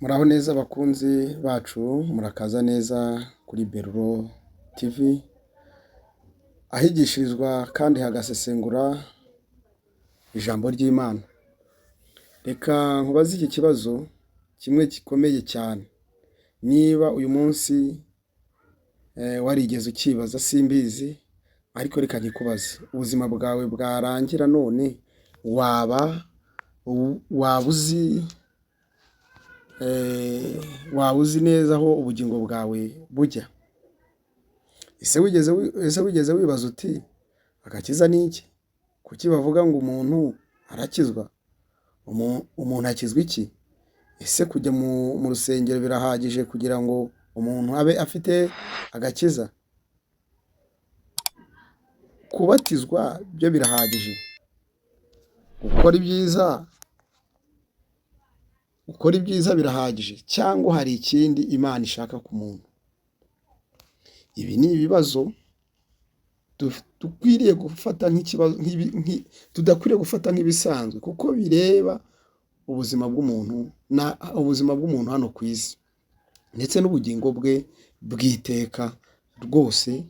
Muraho neza bakunzi bacu, murakaza neza kuri Beruro TV, ahigishirizwa kandi hagasesengura ijambo ry'Imana. Reka nkubaze iki kibazo kimwe gikomeye cyane, niba uyu munsi warigeze ukibaza simbizi, ariko reka nkikubaze, ubuzima bwawe bwarangira none waba uzi waba uzi neza aho ubugingo bwawe bujya? Ese wigeze wibaza uti: "Agakiza ni iki? Kuki bavuga ngo umuntu arakizwa? Umuntu akizwa iki? Ese kujya mu rusengero birahagije kugira ngo umuntu abe afite agakiza? Kubatizwa byo birahagije? Gukora ibyiza birahagije, cyangwa hari ikindi Imana ishaka ku muntu?" Ibi ni ibibazo dukwiriye gufata nk'ikibazo tudakwiriye gufata nk'ibisanzwe, kuko bireba ubuzima bw'umuntu na ubuzima bw'umuntu hano ku isi, ndetse n'ubugingo bwe bw'iteka rwose.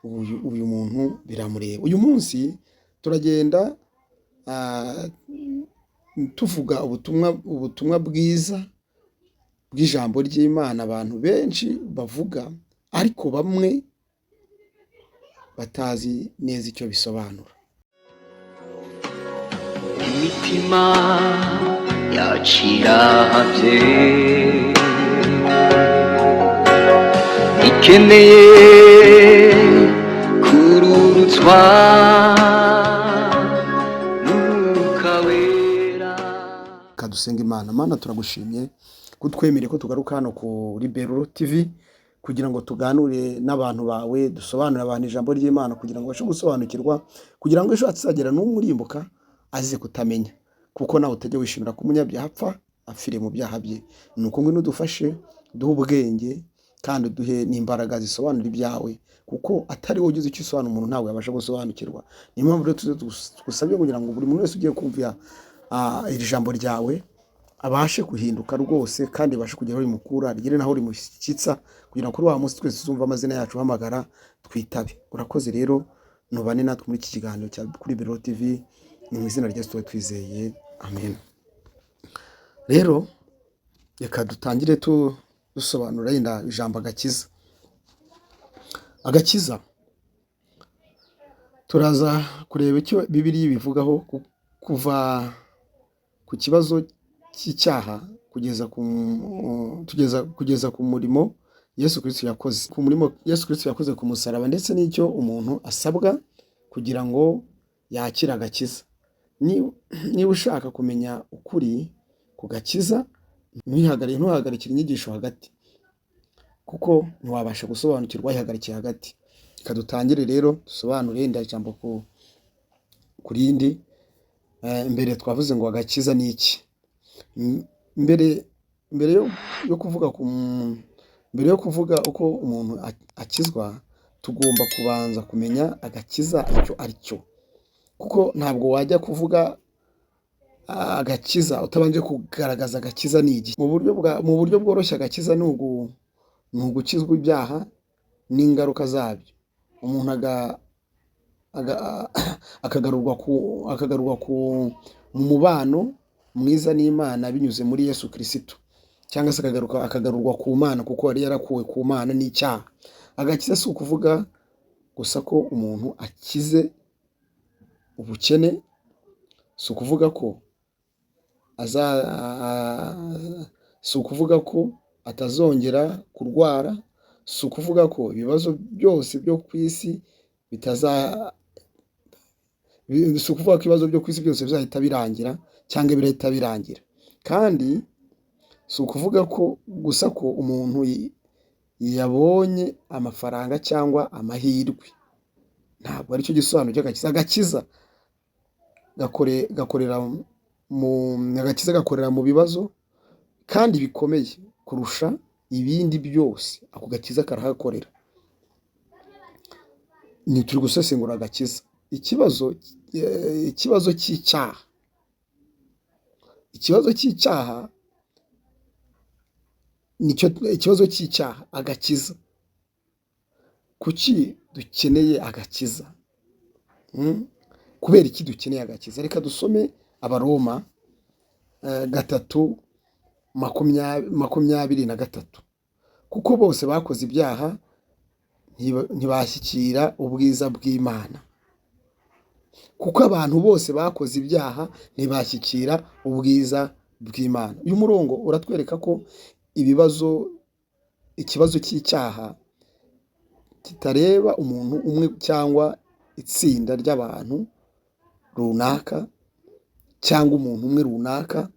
Uyu muntu biramureba. Uyu munsi turagenda tuvuga ubutumwa bwiza bw'ijambo ry'Imana abantu benshi bavuga, ariko bamwe batazi neza icyo bisobanura. Imitima yacirahavye ikeneye kururutswa n'Umwuka Wera. Kadusenga Imana. Mana, turagushimye kutwemereye ko tugaruka hano kuri Beruro TV kugira ngo tuganure n'abantu bawe, dusobanurire abantu ijambo ry'Imana kugira ngo babashe gusobanukirwa, kugira ngo ejo hatazagira n'umwe urimbuka azize kutamenya, kuko nawe utajya wishimira ko umunyabyaha apfa apfiriye mu byaha bye. Ni uko ngwino udufashe, duhe ubwenge kandi uduhe n'imbaraga zisobanura ibyawe, kuko atari wowe ugize icyo usobanura, umuntu ntabwo yabasha gusobanukirwa. Niyo mpamvu rero tugusabye kugira ngo buri muntu wese ugiye kumva iri jambo ryawe abashe guhinduka rwose, kandi abashe kugera aho rimukura, rigere n'aho rimushyitsa, kugira ngo kuri wa munsi twese tuzumva amazina yacu uhamagara twitabe. Urakoze rero, nubane natwe muri iki kiganiro cya kuri Biro TV. Ni mu izina rya Yesu tuba twizeye, amen. Rero reka dutangire dusobanura yenda ijambo agakiza. Agakiza, turaza kureba icyo Bibiliya ibivugaho, kuva ku kibazo cy'icyaha kugeza ku murimo Yesu Kristo yakoze, ku murimo Yesu Kristo yakoze ku musaraba, ndetse n'icyo umuntu asabwa kugira ngo yakire agakiza. Niba ushaka kumenya ukuri ku gakiza, ntuhagarikire inyigisho hagati, kuko ntiwabasha gusobanukirwa wayihagarikiye hagati. Reka dutangire rero dusobanure yenda ijambo ku rindi. Mbere twavuze ngo agakiza ni iki? Mbere yo kuvuga uko umuntu akizwa, tugomba kubanza kumenya agakiza icyo ari cyo, kuko ntabwo wajya kuvuga agakiza utabanje kugaragaza agakiza ni iki. Mu buryo bworoshye, agakiza ni ugukizwa ibyaha n'ingaruka zabyo, umuntu akagarurwa mu mubano mwiza n'Imana binyuze muri Yesu Kirisitu, cyangwa se akagarurwa ku Mana, kuko yari yarakuwe ku Mana n'icyaha. Agakiza si ukuvuga gusa ko umuntu akize ubukene, si ukuvuga ko atazongera kurwara, si ukuvuga ko ibibazo byose byo ku isi bitaza, si ukuvuga ko ibibazo byo ku isi byose bizahita birangira cyangwa birahita birangira. Kandi si ukuvuga ko gusa ko umuntu yabonye amafaranga cyangwa amahirwe. Ntabwo aricyo gisobanuro cy'agakiza. Agakiza gakorera mu bibazo kandi bikomeye kurusha ibindi byose. Ako gakiza karahakorera. Ni turi gusesengura agakiza. Ikibazo cy'icyaha. Ikibazo cy'icyaha. Nicyo ikibazo cy'icyaha, agakiza. Kuki dukeneye agakiza? Kubera iki dukeneye agakiza? Reka dusome Abaroma 3 23. Kuko bose bakoze ibyaha ntibashyikira ubwiza bw'Imana. Kuko abantu bose bakoze ibyaha ntibashyikira ubwiza bw'Imana. Uyu murongo uratwereka ko ikibazo cy'icyaha kitareba umuntu umwe cyangwa itsinda ry'abantu runaka cyangwa umuntu umwe runaka.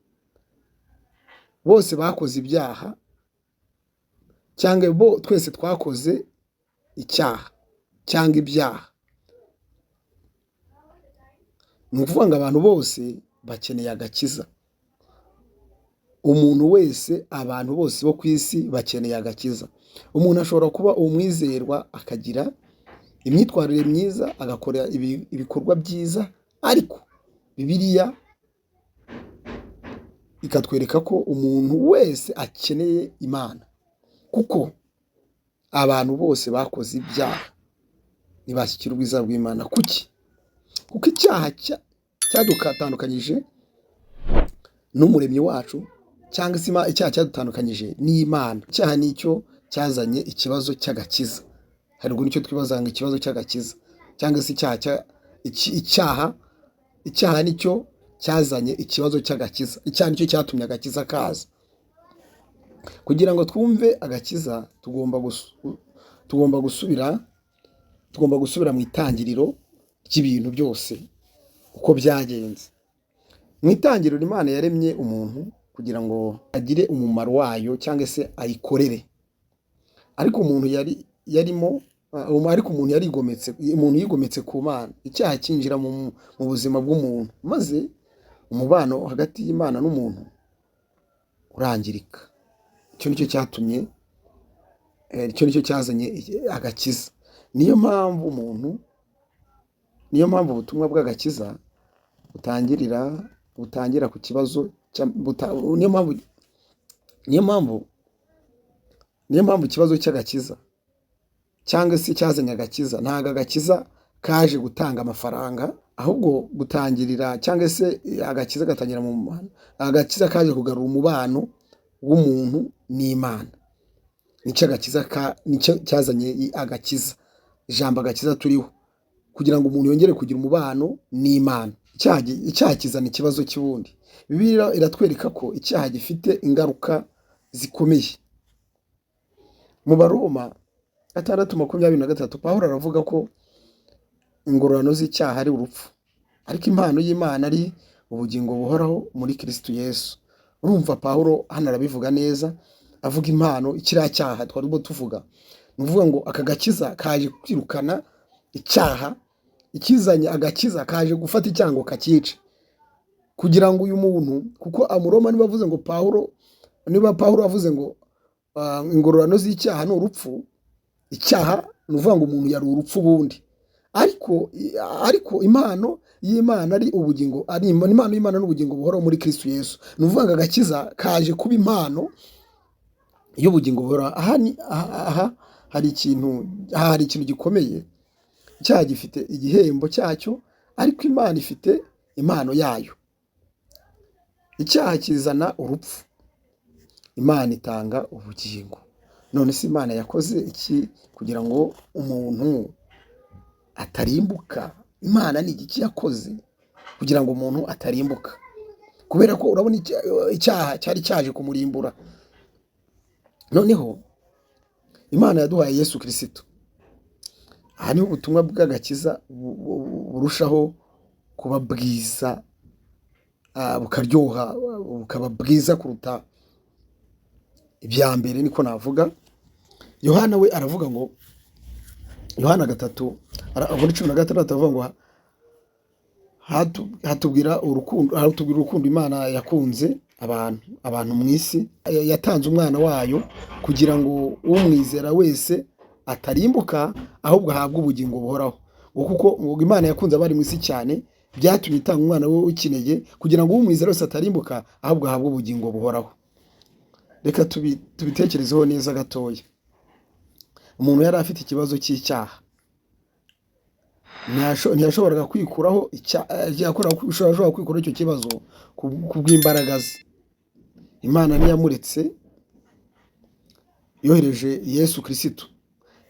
Bose bakoze ibyaha cyangwa bo twese twakoze icyaha cyangwa ibyaha. Ni ukuvuga ngo abantu bose bakeneye agakiza. Umuntu wese, abantu bose bo ku isi bakeneye agakiza. Umuntu ashobora kuba umwizerwa, akagira imyitwarire myiza, agakora ibikorwa byiza, ariko Bibiliya ikatwereka ko umuntu wese akeneye Imana, kuko abantu bose bakoze ibyaha ntibashyikira ubwiza bw'Imana. Kuki? Kuko icyaha cyadutandukanyije n'umuremyi wacu, cyangwa se icyaha cyadutandukanyije n'Imana. Icyaha nicyo cyazanye ikibazo cy'agakiza. Hari ubwo nicyo twibaza ngo ikibazo cy'agakiza, cyangwa se icyaha nicyo cyazanye ikibazo cy'agakiza. Icyaha nicyo cyatumye agakiza kaza. Kugira ngo twumve agakiza, tugomba gusubira mu itangiriro ry'ibintu byose uko byagenze. Mu itangiriro Imana yaremye umuntu kugira ngo agire umumaro wayo cyangwa se ayikorere. Ariko umuntu yari yarimo, ariko umuntu yarigometse, umuntu yigometse ku Mana. Icyaha cyinjira mu buzima bw'umuntu, maze umubano hagati y'Imana n'umuntu urangirika. Icyo nicyo cyatumye, icyo nicyo cyazanye agakiza. Niyo mpamvu umuntu, niyo mpamvu ubutumwa bw'agakiza butangira ku kibazo niyo mpamvu ikibazo cy'agakiza cyangwa se cyazanye agakiza. Ntabwo agakiza kaje gutanga amafaranga, ahubwo gutangirira cyangwa se agakiza gatangira mu mubano. Agakiza kaje kugarura umubano w'umuntu n'Imana. Nicyo agakiza nicyo cyazanye agakiza. Ijambo agakiza turiho kugira ngo umuntu yongere kugira umubano n'Imana. Icyaha kizana ikibazo cy'ubundi. Bibiliya iratwereka ko icyaha gifite ingaruka zikomeye. Mu Baroma 6:23 Pawulo aravuga ko ingororano z'icyaha ari urupfu, ariko impano y'Imana ari ubugingo buhoraho muri Kristo Yesu. Urumva Pawulo hano arabivuga neza, avuga impano, kiriya cyaha twarimo tuvuga. Ni ukuvuga ngo aka gakiza kaje kwirukana icyaha, ikizanye agakiza kaje gufata icyaha ngo kakice. Kugira ngo uyu muntu, kuko Amuroma niba avuze ngo Pawulo, niba Pawulo avuze ngo ingororano z'icyaha ni urupfu, icyaha ni ukuvuga ngo umuntu yari urupfu ubundi. Ariko impano y'Imana ari ubugingo, ari impano y'Imana n'ubugingo buhoraho muri Kristo Yesu. Ni ukuvuga ngo agakiza kaje kuba impano y'ubugingo buhoraho. Aha hari ikintu gikomeye. Icyaha gifite igihembo cyacyo, ariko Imana ifite impano yayo. Icyaha kizana urupfu, Imana itanga ubugingo. None se Imana yakoze iki kugira ngo umuntu atarimbuka? Imana ni igiki yakoze kugira ngo umuntu atarimbuka? Kubera ko urabona icyaha cyari cyaje kumurimbura. Noneho Imana yaduhaye Yesu Kristo. Aha niho ubutumwa bw'agakiza burushaho kuba bwiza, bukaryoha, bukaba bwiza kuruta ibya mbere, niko navuga. Yohana we aravuga ngo, Yohana 3 muri 16 aravuga ngo hatubwira urukundo Imana yakunze abantu mu isi, yatanze umwana wayo kugira ngo umwizera wese atarimbuka ahubwo ahabwe ubugingo buhoraho. Ngo kuko ngo Imana yakunze abari mu isi cyane, byatumye itanga umwana we w'ikinege kugira ngo umwizera wese atarimbuka ahubwo ahabwe ubugingo buhoraho. Reka tubitekerezeho neza gatoya. Umuntu yari afite ikibazo cy'icyaha, ntiyashoboraga kwikuraho ntiyashobora kwikuraho icyo kibazo ku bw'imbaraga ze. Imana ntiyamuretse, yohereje Yesu Kirisitu.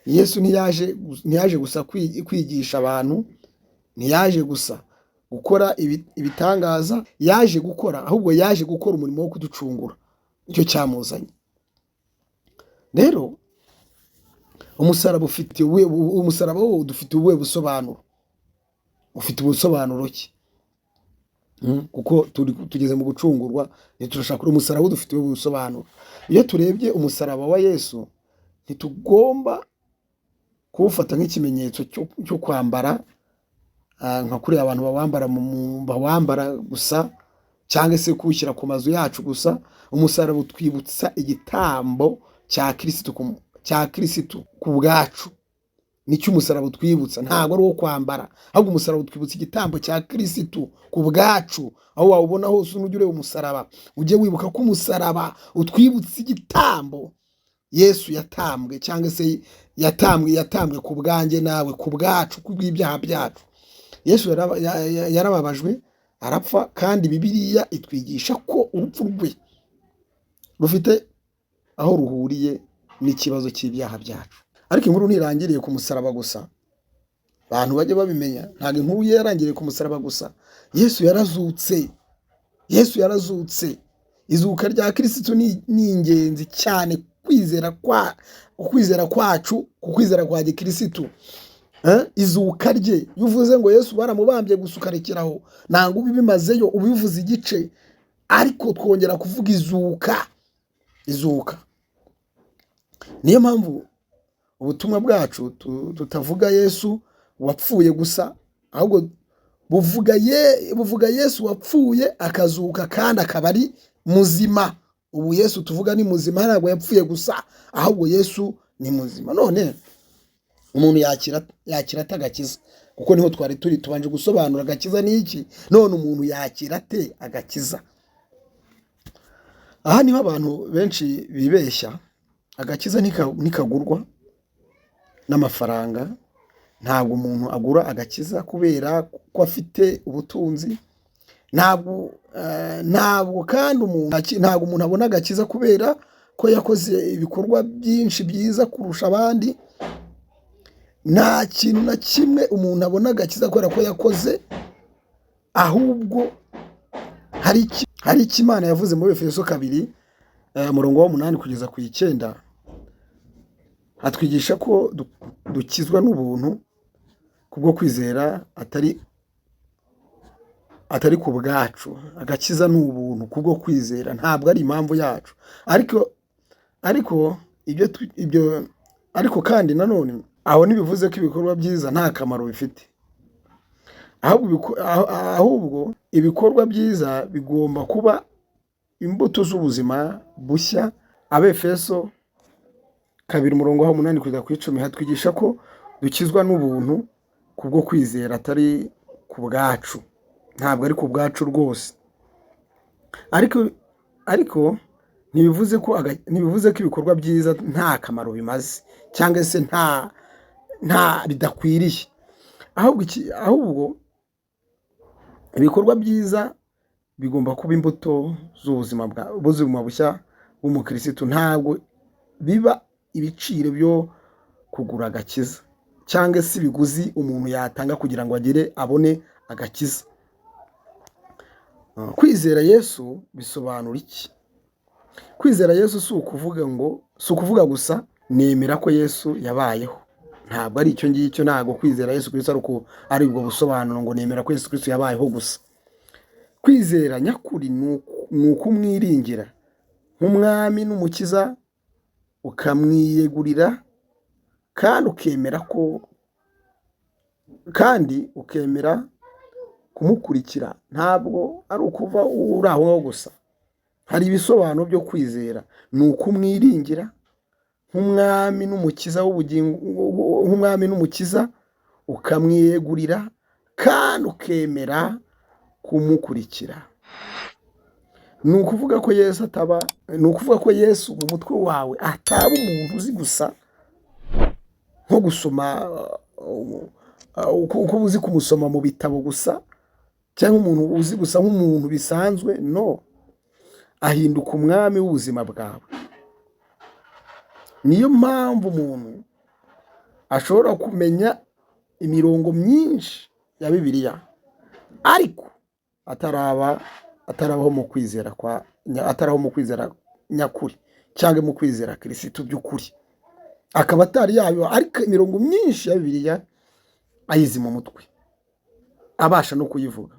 Yesu ntiyaje gusa kwigisha abantu, ntiyaje gusa gukora ibitangaza, yaje gukora, ahubwo yaje gukora umurimo wo kuducungura, nicyo cyamuzanye. Rero umusaraba ufite umusaraba wo udufitiye ubuhe busobanuro? Ufite ubusobanuro ki? Kuko tugeze mu gucungurwa, ntiturashaka umusaraba udufitiye ubuhe busobanuro? Iyo turebye umusaraba wa Yesu, ntitugomba kuwufata nk'ikimenyetso cyo kwambara, nka kuriya abantu bawambara gusa, cyangwa se kuwushyira ku mazu yacu gusa. Umusaraba utwibutsa igitambo cya Kirisitu cya Kirisitu ku bwacu. Nicyo umusaraba utwibutsa, ntabwo ari uwo kwambara, ahubwo umusaraba utwibutsa igitambo cya Kirisitu ku bwacu. Aho wawubona hose, nujya ureba umusaraba, ujye wibuka ko umusaraba utwibutsa igitambo Yesu yatambwe, cyangwa se yatambwe ku bwanjye nawe, ku bwacu, ku bw'ibyaha byacu. Yesu yarababajwe arapfa, kandi Bibiliya itwigisha ko urupfu rwe rufite aho ruhuriye n'ikibazo cy'ibyaha byacu. Ariko inkuru ntirangiriye ku musaraba gusa, abantu bajye babimenya, ntabwo inkuru ye yarangiriye ku musaraba gusa. Yesu yarazutse, Yesu yarazutse. Izuka rya Kirisitu ni ingenzi cyane kwizera kwacu, ku kwizera kwa gikirisitu. Izuka rye, iyo uvuze ngo Yesu baramubambye gusa ukarekeraho, ntabwo uba ubimazeyo, uba ubivuze igice. Ariko twongera kuvuga izuka, izuka. Niyo mpamvu ubutumwa bwacu tutavuga Yesu wapfuye gusa, ahubwo buvuga Yesu wapfuye akazuka kandi akaba ari muzima. Ubu Yesu tuvuga ni muzima, ntabwo yapfuye gusa, ahubwo Yesu ni muzima. None umuntu yakira ate agakiza? Kuko niho twari turi, tubanje gusobanura agakiza ni iki. None umuntu yakira ate agakiza? Aha niho abantu benshi bibeshya. Agakiza ntikagurwa n'amafaranga. Ntabwo umuntu agura agakiza kubera ko afite ubutunzi. Ntabwo kandi ntabwo umuntu abona agakiza kubera ko yakoze ibikorwa byinshi byiza kurusha abandi. Nta kintu na kimwe umuntu abona agakiza kubera ko yakoze, ahubwo hari icyo Imana yavuze muri Efeso 2, umurongo wa 8 kugeza ku 9, atwigisha ko dukizwa n'ubuntu kubwo kwizera, atari ku bwacu. Agakiza ni ubuntu kubwo kwizera, ntabwo ari impamvu yacu. Ariko ibyo ariko kandi nanone aho ntibivuze ko ibikorwa byiza nta kamaro bifite. Ahubwo ibikorwa byiza bigomba kuba imbuto z'ubuzima bushya. Abefeso 2 umurongo wa 8 kugeza ku 10 hatwigisha ko dukizwa n'ubuntu kubwo kwizera, atari ku bwacu. Ntabwo ari ku bwacu rwose. Ariko ntibivuze ko ibikorwa byiza nta kamaro bimaze, cyangwa se nta bidakwiriye. Ahubwo ibikorwa byiza bigomba kuba imbuto z'ubuzima buzima bushya bw'umukirisitu. Ntabwo biba ibiciro byo kugura agakiza, cyangwa se ibiguzi umuntu yatanga kugira ngo abone agakiza. Kwizera Yesu bisobanura iki? Kwizera Yesu si ukuvuga gusa nemera ko Yesu yabayeho. Ntabwo ari icyo ngicyo. Ntabwo kwizera Yesu Kristo ari ubwo busobanuro ngo nemera ko Yesu Kristo yabayeho gusa. Kwizera nyakuri ni ukumwiringira nk'umwami n'umukiza, ukamwiyegurira kandi ukemera ko, kandi ukemera kumukurikira. Ntabwo ari ukuva uri aho ngaho gusa. Hari ibisobanuro byo kwizera: ni ukumwiringira nk'umwami n'umukiza w'ubugingo, nk'umwami n'umukiza, ukamwiyegurira kandi ukemera kumukurikira. Ni ukuvuga ko Yesu ataba, ni ukuvuga ko Yesu mu mutwe wawe ataba umuntu uzi gusa nko gusoma, uko uzi kumusoma mu bitabo gusa, cyangwa umuntu uzi gusa nk'umuntu bisanzwe. No, ahinduka umwami w'ubuzima bwawe. Niyo mpamvu umuntu ashobora kumenya imirongo myinshi ya Bibiliya, ariko atarabaho mu kwizera kwa atarabaho mu kwizera nyakuri cyangwa mu kwizera Kirisitu by'ukuri, akaba atari yabiba, ariko imirongo myinshi ya Bibiliya ayizi mu mutwe, abasha no kuyivuga.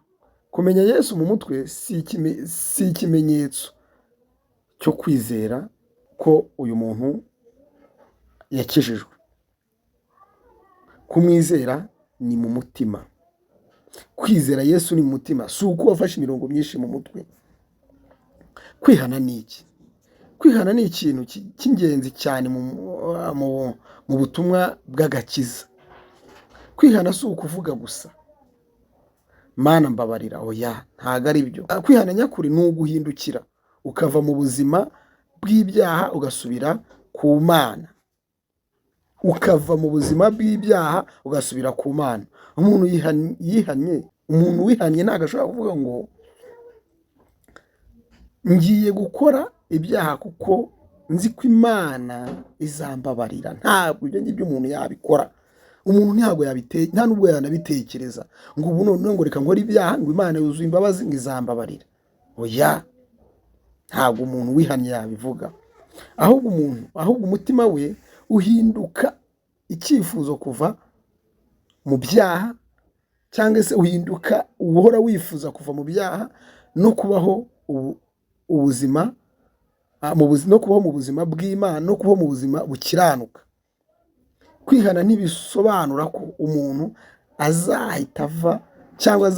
Kumenya Yesu mu mutwe si ikimenyetso cyo kwizera ko uyu muntu yakijijwe. Kumwizera ni mu mutima. Kwizera Yesu ni mu mutima, si uko wafashe imirongo myinshi mu mutwe. Kwihana ni iki? Kwihana ni ikintu cy'ingenzi cyane mu butumwa bw'agakiza. Kwihana si ukuvuga gusa "Mana, mbabarira", oya, ntabwo ari byo. Kwihana nyakuri ni uguhindukira ukava mu buzima bw'ibyaha ugasubira ku Mana, ukava mu buzima bw'ibyaha ugasubira ku Mana. Umuntu yihannye, umuntu wihannye ntabwo ashobora kuvuga ngo "Ngiye gukora ibyaha kuko nzi ko Imana izambabarira". Ntabwo ibyo ngibyo umuntu yabikora. Umuntu ntabwo yabite, nta nubwo yanabitekereza ngo ubu noneho ngo reka nkore ibyaha, ngo Imana yuzuye imbabazi, ngo izambabarira. Oya, ntabwo umuntu wihannye yabivuga. Ahubwo umutima we uhinduka icyifuzo kuva mu byaha, cyangwa se uhinduka uhora wifuza kuva mu byaha no kubaho ubuzima no kubaho mu buzima bw'Imana, no kubaho mu buzima bukiranuka. Kwihana ntibisobanura ko umuntu azahita ava cyangwa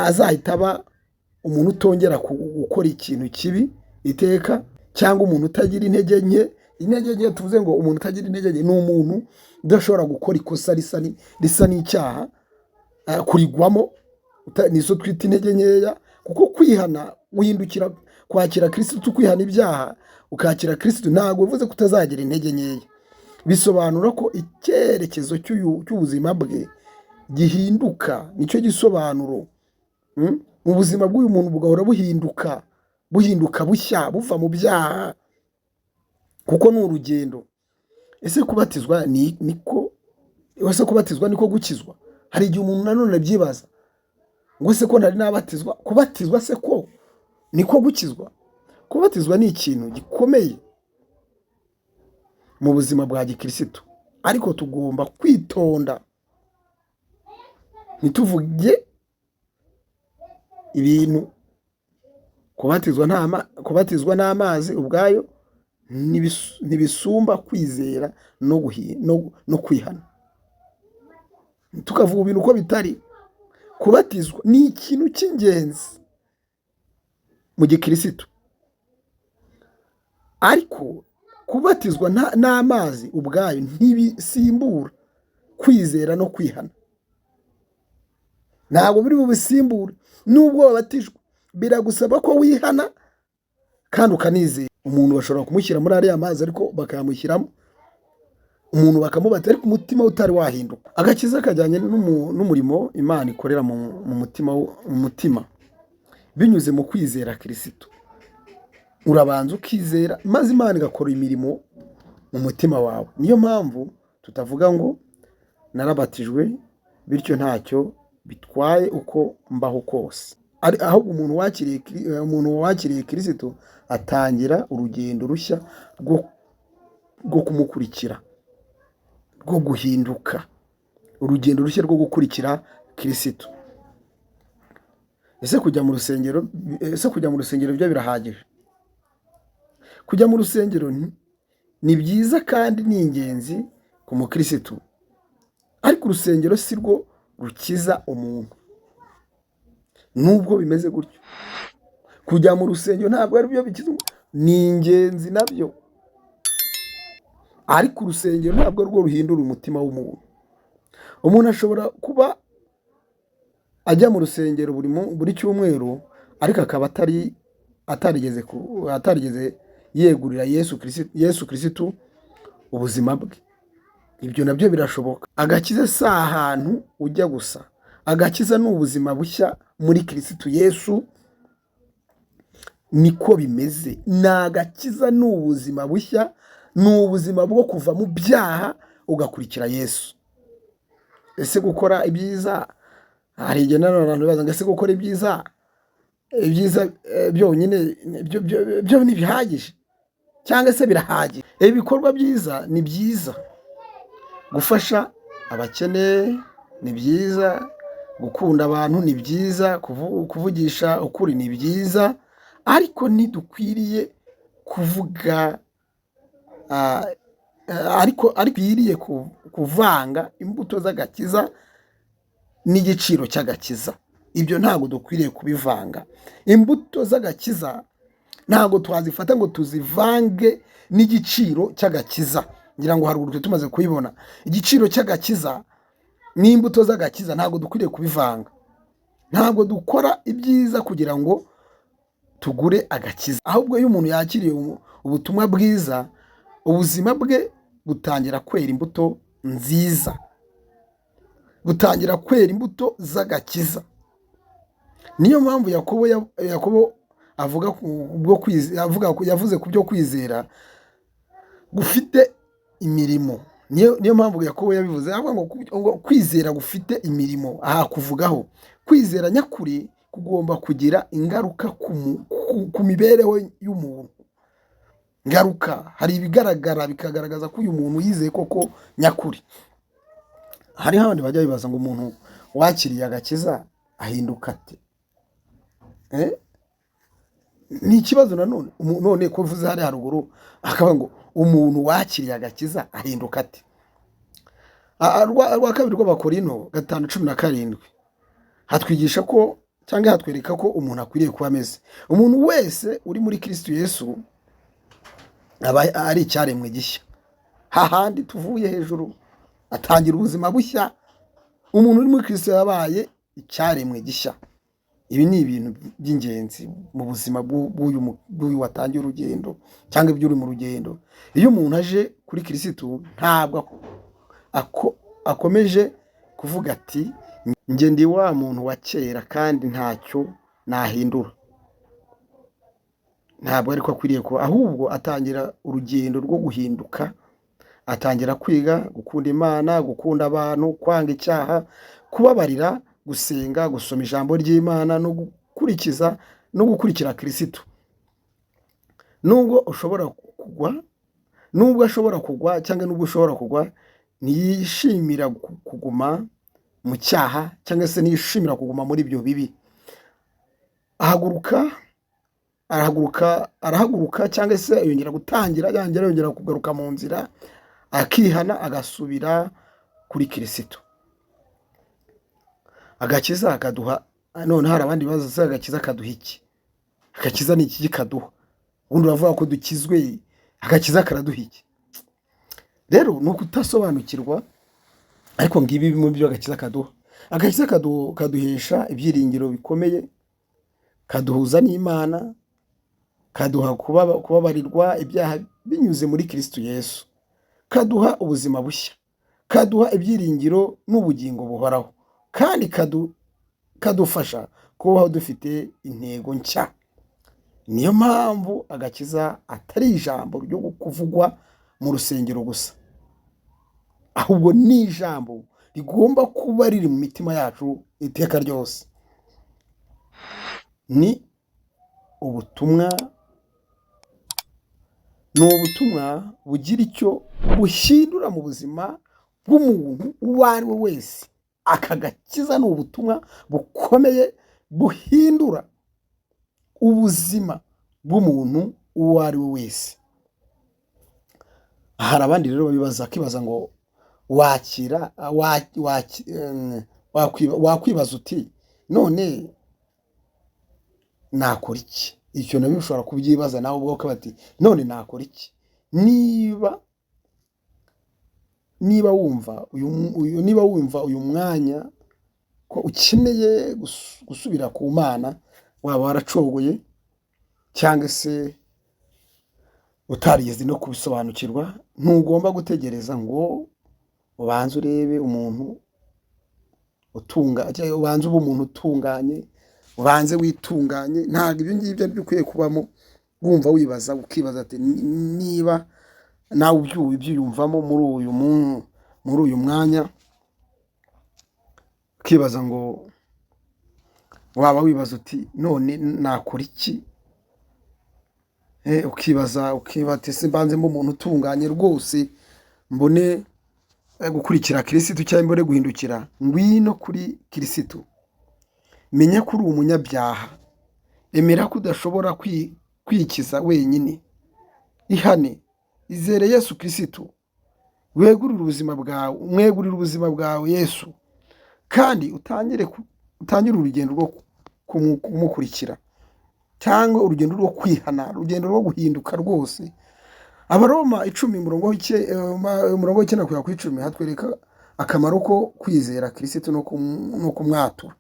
azahita aba umuntu utongera gukora ikintu kibi iteka, cyangwa umuntu utagira intege nke. Intege nke, tuvuze ngo umuntu utagira intege nke ni umuntu udashobora gukora ikosa risa n'icyaha, kurigwamo, nizo twita intege nkeya. Kuko kwihana uhindukira kwakira Kirisitu, kwihana ibyaha ukakira Kirisitu, ntabwo bivuze ko utazagira intege nkeya. Bisobanura ko icyerekezo cy'ubuzima bwe gihinduka, nicyo gisobanuro. Mu buzima bw'uyu muntu bugahora buhinduka, buhinduka bushya, buva mu byaha, kuko ni urugendo. Ese kubatizwa niko gukizwa? Hari igihe umuntu nanone abyibaza ngo ese ko ntari nabatizwa, kubatizwa se ko niko gukizwa? Kubatizwa ni ikintu gikomeye mu buzima bwa gikirisitu, ariko tugomba kwitonda ntituvuge ibintu. Kubatizwa n'amazi ubwayo ntibisumba kwizera no kwihana. Tukavuga ibintu uko bitari. Kubatizwa ni ikintu cy'ingenzi mu gikirisitu, ariko kubatizwa n'amazi ubwayo ntibisimbura kwizera no kwihana. Ntabwo biri bubisimbure. Nubwo wabatijwe, biragusaba ko wihana kandi ukanizera. Umuntu bashobora kumushyira muri ariya mazi, ariko bakayamushyiramo, umuntu bakamubata, ariko umutima we utari wahinduka. Agakiza kajyanye n'umurimo Imana ikorera mu mutima binyuze mu kwizera Kirisitu. Urabanza ukizera, maze Imana igakora imirimo mu mutima wawe. Niyo mpamvu tutavuga ngo "Narabatijwe, bityo ntacyo bitwaye uko mbaho kose". Ahubwo umuntu wakiriye Kirisitu atangira urugendo rushya rwo kumukurikira, rwo guhinduka, urugendo rushya rwo gukurikira Kirisitu. Ese kujya mu rusengero byo birahagije? Kujya mu rusengero ni byiza kandi ni ingenzi ku mukirisitu, ariko urusengero si rwo rukiza umuntu. Nubwo bimeze gutyo, kujya mu rusengero ntabwo ari byo bikiza umuntu. Ni ingenzi nabyo, ariko urusengero ntabwo rwo ruhindura umutima w'umuntu. Umuntu ashobora kuba ajya mu rusengero buri cyumweru. ariko akaba atari atarigeze atarigeze yegurira Yesu Kirisitu ubuzima bwe. Ibyo nabyo birashoboka. Agakiza si ahantu ujya gusa, agakiza ni ubuzima bushya muri Kirisitu Yesu. Niko bimeze, ni agakiza, ni ubuzima bushya, ni ubuzima bwo kuva mu byaha ugakurikira Yesu. Ese gukora ibyiza, hari igihe nanone abantu bibaza ngo ese gukora ibyiza byonyine byo ntibihagije cyangwa se birahagije? Ibikorwa byiza ni byiza, gufasha abakene ni byiza, gukunda abantu ni byiza, kuvugisha ukuri ni byiza, ariko ntidukwiriye kuvuga ariko dukwiriye kuvanga imbuto z'agakiza n'igiciro cy'agakiza. Ibyo ntabwo dukwiriye kubivanga. Imbuto z'agakiza ntabwo twazifata ngo tuzivange n'igiciro cy'agakiza. Ngira ngo haruguru twe tumaze kubibona, igiciro cy'agakiza n'imbuto z'agakiza ntabwo dukwiriye kubivanga. Ntabwo dukora ibyiza kugira ngo tugure agakiza, ahubwo iyo umuntu yakiriye ubutumwa bwiza, ubuzima bwe butangira kwera imbuto nziza, butangira kwera imbuto z'agakiza. Niyo mpamvu Yakobo avuga ku bwo avuga yavuze ku byo kwizera gufite imirimo. Niyo mpamvu Yakobo yabivuze avuga ngo kwizera gufite imirimo. Aha kuvugaho kwizera nyakuri kugomba kugira ingaruka ku mibereho y'umuntu. Ngaruka, hari ibigaragara bikagaragaza ko uyu muntu yizeye koko nyakuri. Hariho abandi bajya bibaza ngo umuntu wakiriye agakiza ahinduka ate? Ni ikibazo nanone. None ko mvuze hariya haruguru akavuga ngo umuntu wakiriye agakiza ahinduka ate? Rwa kabiri rw'Abakorinto 5:17 hatwigisha ko cyangwa hatwereka ko umuntu akwiriye kuba ameze. Umuntu wese uri muri Kristo Yesu aba ari icyaremwe gishya. Hahandi tuvuye hejuru atangira ubuzima bushya. Umuntu uri muri Kristo yabaye icyaremwe gishya. Ibi ni ibintu by'ingenzi mu buzima bw'uyu watangiye urugendo cyangwa iby'uri mu rugendo. Iyo umuntu aje kuri Kirisitu, ntabwo akomeje kuvuga ati: "Njye ndi wa muntu wa kera kandi ntacyo nahindura." Ntabwo ariko akwiriye kuba, ahubwo atangira urugendo rwo guhinduka, atangira kwiga gukunda Imana, gukunda abantu, kwanga icyaha, kubabarira, gusenga, gusoma ijambo ry'Imana no gukurikiza no gukurikira Kirisitu. Nubwo ushobora kugwa, nubwo ashobora kugwa cyangwa nubwo ushobora kugwa, ntiyishimira kuguma mu cyaha cyangwa se ntiyishimira kuguma muri ibyo bibi. Ahaguruka, arahaguruka, arahaguruka cyangwa se yongera gutangira, yongera kugaruka mu nzira, akihana, agasubira kuri Kirisitu. Agakiza kaduha, none hari abandi bibaza se agakiza kaduha iki? Agakiza ni iki kaduha? Ubundi uravuga ko dukizwe, agakiza karaduha iki? Rero ni ukutasobanukirwa, ariko ngibi bimwe mu byo agakiza kaduha. Agakiza kaduhesha ibyiringiro bikomeye, kaduhuza n'Imana, kaduha kubabarirwa ibyaha binyuze muri Kristo Yesu, kaduha ubuzima bushya, kaduha ibyiringiro n'ubugingo buhoraho, kandi kadufasha kubaho dufite intego nshya. Niyo mpamvu agakiza atari ijambo ryo kuvugwa mu rusengero gusa, ahubwo ni ijambo rigomba kuba riri mu mitima yacu iteka ryose. Ni ubutumwa, ni ubutumwa bugira icyo buhindura mu buzima bw'umuntu uwo ari we wese. Aka gakiza ni ubutumwa bukomeye buhindura ubuzima bw'umuntu uwo ari we wese. Hari abandi rero babibaza, akibaza ngo wakira wakwibaza uti: "None nakora iki?" Icyo nabyo ushobora kubyibaza nawe ubwawe, ukavuga ati: "None nakora iki?" Niba wumva uyu mwanya ko ukeneye gusubira ku Mana, Waba waracogoye cyangwa se utarigeze no kubisobanukirwa, ntugomba gutegereza ngo ubanze urebe umuntu utunga, cyangwa ubanze ube umuntu utunganye, ubanze witunganye. Ntabwo ibyo ngibyo ari byo ukwiye kubamo. Wumva wibaza, ukibaza ati niba nawe ubyiyumvamo muri uyu mwanya, ukibaza ngo waba wibaza uti none nakora iki? Ukibaza ati ese mbanze mbe umuntu utunganye rwose, mbone gukurikira Kirisitu cyangwa mbone guhindukira. Ngwino kuri Kirisitu, menya ko uri umunyabyaha, emera ko udashobora kwikiza wenyine, ihane, izere Yesu Kirisitu, wegurire ubuzima bwawe, umwegurire ubuzima bwawe Yesu, kandi utangire urugendo rwo kumukurikira, cyangwa urugendo rwo kwihana, urugendo rwo guhinduka rwose. Abaroma 10 umurongo w'9 kugera ku 10 hatwereka akamaro ko kwizera Kirisitu no kumwatura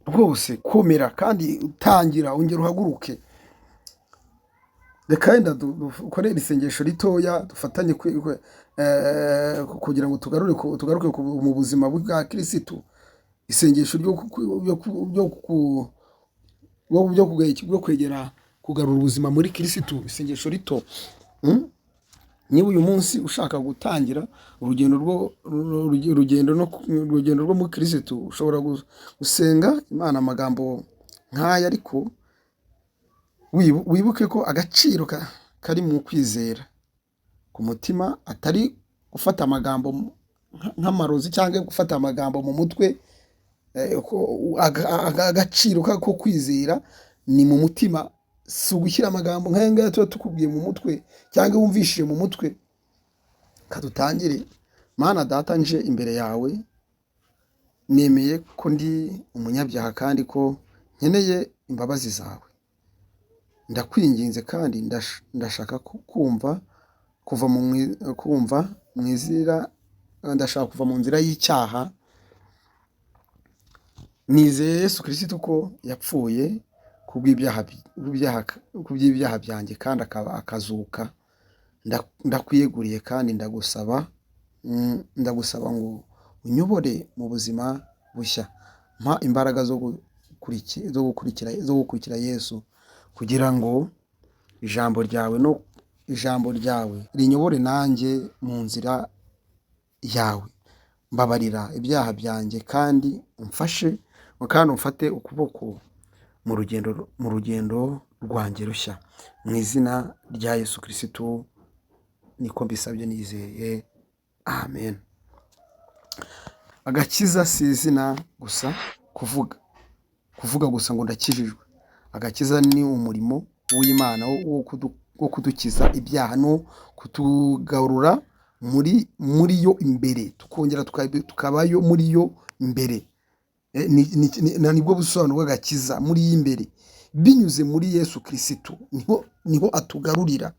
rwose. Komera kandi utangira, ongera uhaguruke. Reka wenda dukore isengesho ritoya, dufatanye kugira ngo tugaruke mu buzima bwa Kirisitu. Isengesho ryo kwegera kugarura ubuzima muri Kirisitu, isengesho rito. Niba uyu munsi ushaka gutangira urugendo rwo muri Kirisitu, ushobora gusenga Imana amagambo nk'aya, ariko wibuke ko agaciro kari mu kwizera ku mutima, atari gufata amagambo nk'amarozi cyangwa gufata amagambo mu mutwe. Agaciro ko kwizera ni mu mutima, si ugushyira amagambo nk'aya ngaya tuba tukubwiye mu mutwe cyangwa wumvishije mu mutwe. Kadutangire. Mana Data, nje imbere yawe, nemeye ko ndi umunyabyaha kandi ko nkeneye imbabazi zawe. Ndakwinginze kandi ndashaka kumva kuva mu kumva mu izira, ndashaka kuva mu nzira y'icyaha. Nizeye Yesu Kirisitu ko yapfuye kubw'ibyaha byanjye kandi akaba akazuka. Ndakwiyeguriye kandi ndagusaba ngo unyobore mu buzima bushya. Mpa imbaraga zo gukurikira Yesu, kugira ngo ijambo ryawe rinyobore nanjye mu nzira yawe. Mbabarira ibyaha byanjye kandi umfashe, kandi umfate ukuboko mu rugendo rwanjye rushya. Mu izina rya Yesu Kirisitu niko mbisabye nizeye, amen. Agakiza si izina gusa, kuvuga gusa ngo ndakijijwe. Agakiza ni umurimo w'Imana wo kudukiza ibyaha no kutugarura muri yo imbere, tukongera tukabayo muri yo imbere. Nibwo busobanuro bw'agakiza, muri yo imbere, binyuze muri Yesu Kirisitu niho atugarurira.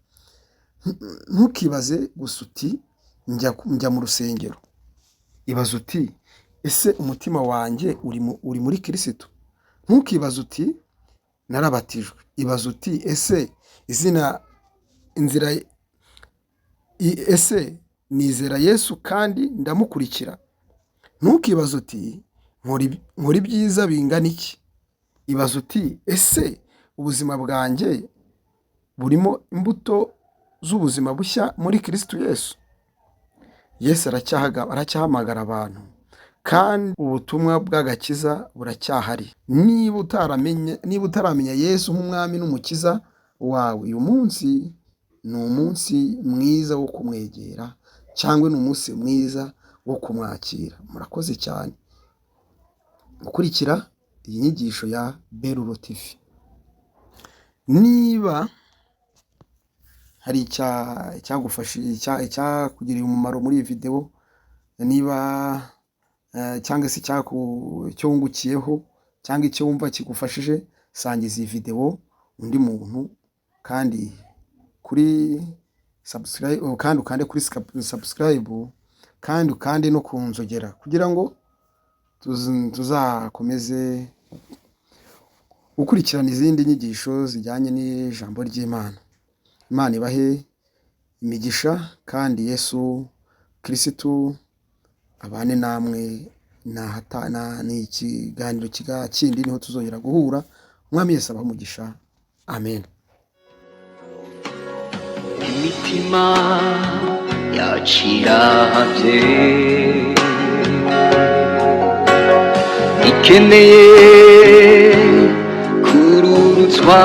Ntukibaze gusa uti njya mu rusengero. Ibaze uti ese umutima wanjye uri muri Kirisitu? Ntukibaze uti narabatijwe. Ibaze uti ese izina inzira ese nizera Yesu kandi ndamukurikira? Ntukibaze uti nkora ibyiza bingana iki? Ibaze uti ese ubuzima bwanjye burimo imbuto z'ubuzima bushya muri Kirisitu Yesu? Yesu aracyahamagara abantu, kandi ubutumwa bw'agakiza buracyahari. Niba utaramenya Yesu nk'umwami n'umukiza wawe, uyu munsi ni umunsi mwiza wo kumwegera, cyangwa ni umunsi mwiza wo kumwakira. Murakoze cyane gukurikira iyi nyigisho ya Beruro TV. Niba hari icyakugiriye umumaro muri iyi videwo, niba cyangwa se icyo wungukiyeho cyangwa icyo wumva kigufashije, sangiza iyi videwo undi muntu, kandi kuri subscribe, kandi ukande kuri subscribe, kandi ukande no ku nzogera kugira ngo tuzakomeze Gukurikirana izindi nyigisho zijyanye n'ijambo ry'Imana. Imana ibahe imigisha kandi Yesu Kirisitu abane namwe. Ni ikiganiro kindi niho tuzongera guhura. Umwami Yesu abahe umugisha. Amen. Imitima yaciravye ikeneye kururutswa.